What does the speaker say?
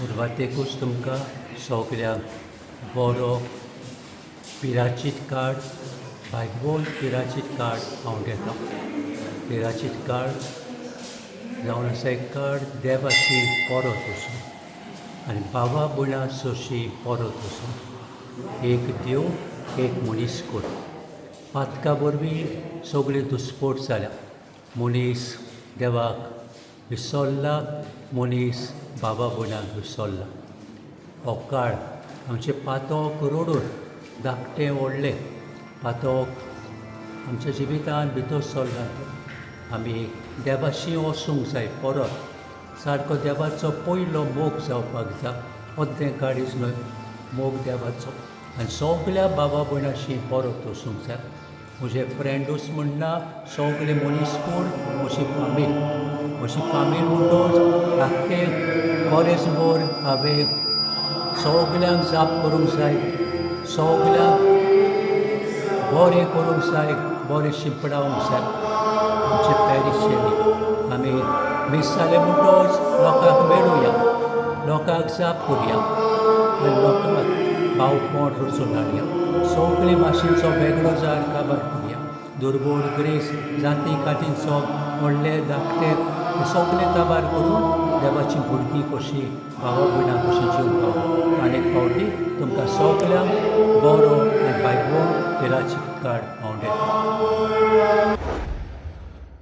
सुरवातेकूच तुमकां सगल्यांक बरो पिराचीत काळ, भागवत पिराचीत काळ हांव घेता. पिराचीत काळ जावन आसा एक काळ देवाशी परत वचून आनी बाबा भयणा सोशी परत वचून, एक देव एक मनीस कर. पातका वरवीं सगळी दुस्पोट जाल्या. मनीस देवाक विसरला, मनीस बाबा भयणाक विसरला. हो काळ आमचें पातक रडून धाकटें व्हडलें पातक आमच्या जिवितांत भितर सरला. आमी देवाशी वचूंक जाय परत. सारको देवाचो पयलो मोग जावपाक जाय. अर्दें काळीज न्हय, मोग देवाचो आनी सगल्या बाबा भयणाशी परत वचूंक जाय. म्हजे फ्रेंडूच म्हणना, सगळे मनीसकूळ, म्हजी फामील. म्हजी फामील म्हणटच आख्खें कॉलेजभर हांवें सगल्यांक जाप करूंक जाय, सगल्यांक बरें करूंक जाय, बरें शिंपडावंक जाय. आमचे पॅरिशनी आमी मीस जालें म्हणटच लोकांक मेळुया, लोकांक जाप करुया आनी लोकांक भावपण रचून हाडया. सगळे भाशेचो वेगळो जार काबार करुया. दुर्बोळ ग्रेस, जाती कातींचो, व्हडले धाकटे हे सगळे काबार करून देवाची भुरगीं कशीं, भावा भयणां कशीं जिवपाक. आनी एक फावटी तुमकां सगल्यांक बरो आनी भागवत पिराची काळ हांव दितां.